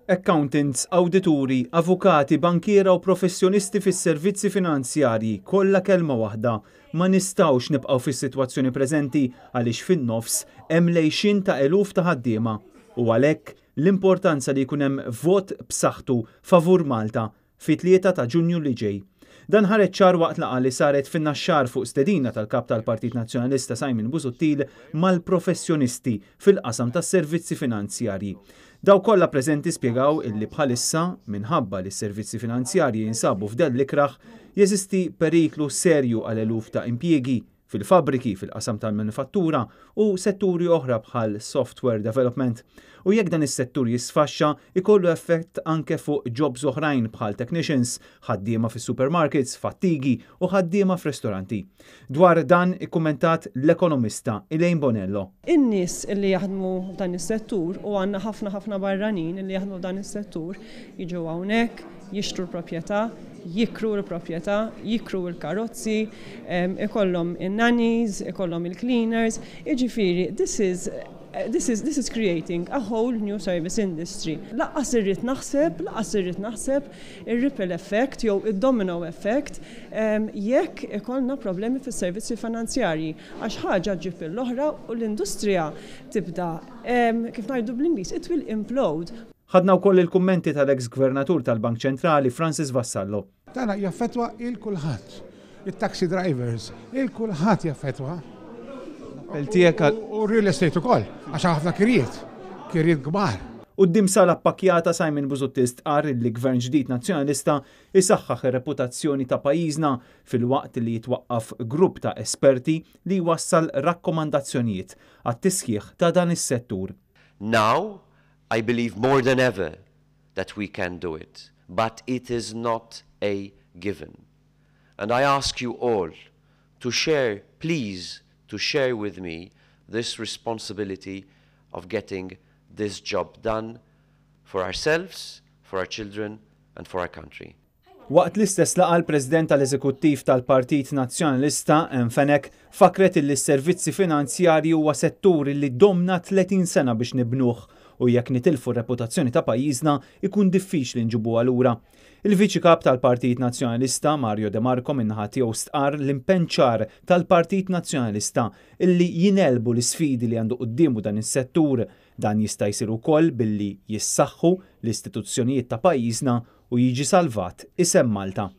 Accountants, awdituri, avukati, bankiera u professjonisti fis-servizzi finanzjarji kollha kelma waħda: ma nistgħux nibqgħu fis-sitwazzjoni preżenti għaliex fin-nofs hemm l-għixien ta' eluf ta' ħaddiema u għalhekk l-importanza li jkun hemm vot b'saħħtu favur Malta fit-3 ta' Ġunju li ġej. Dan ħareġ ċar waqt laqgħa li saret fin-Naxxar fuq stedina tal-Kap tal-Partit Nazzjonalista Simon Busuttil mal-professjonisti fil-qasam tas-servizzi finanzjarji. Dawk kollha preżenti spjegaw illi bħalissa, minħabba li s-servizzi finanzjarji jinsabu f'dell ikrah, jeżisti periklu serju għal eluf ta' impjiegi fil-fabbriki, fil-qasam tal-manifattura u setturi oħra bħal software development. U jekk dan is-settur jisfaxxa, ikollu effett anke fuq jobs oħrajn bħal technicians, ħaddiema fis-supermarkets, fattigi u ħaddiema f'restoranti. Dwar dan ikkummentat l-ekonomista Elaine Bonello. In-nies li jaħdmu f'dan is-settur, u għandna ħafna ħafna barranin li jaħdmu f'dan is-settur, jiġu hawnhekk, jixtru l-proprjetà, jikru l-proprjetà, jikru l-karozzi, ikollhom in-nannies, ikollhom il-cleaners, jiġifieri this is creating a whole new service industry. Lanqas irrid naħseb, lanqas irrid naħseb ir-ripple effect jew id-domino effect jekk ikollna problemi fis-servizzi finanzjarji, għax ħaġa ġib l-oħra u l-industrija tibda, kif ngħidu bl-Ingliż, it will implode. Ħadna wkoll il-kummenti tal-ex gvernatur tal-Bank Ċentrali Francis Vassallo. Tana jaffetwa lil kulħadd. Il-taxi drivers, lil kulħadd jaffetwa. U real estate ukoll, għax ħafna kirjiet, kirjiet kbar. Quddiem sala ppakkjata, Simon Busuttil stqarr li gvern ġdid nazzjonalista isaħħaħ ir-reputazzjoni ta' pajjiżna filwaqt li jitwaqqaf grupp ta' esperti li jwassal rakkomandazzjonijiet għat-tisħiħ ta' dan is-settur. Now, I believe more than ever that we can do it, but it is not a given. And I ask you all to share, please, to share with me this responsibility of getting this job done for ourselves, for our children, and for our country. Waqt l-istess laqgħa, l-President tal-Eżekuttiv tal-Partit Nazzjonalista Ann Fenech fakret li s-servizzi finanzjarji huwa settur li domna 30 sena biex nibnuh u jekk nitilfu reputazzjoni ta' pajjiżna ikun diffiċli nġibuha lura. Il-Viċi Kap tal-Partit Nazzjonalista Mario De Marco min-naħa tiegħu stqar l-impenn ċar tal-Partit Nazzjonalista illi jingħelbu l-isfidi li għandu quddiemu dan is-settur. Dan jista' jsir ukoll billi jissaħħu l-istituzzjonijiet ta' pajjiżna u jiġi salvat isem Malta.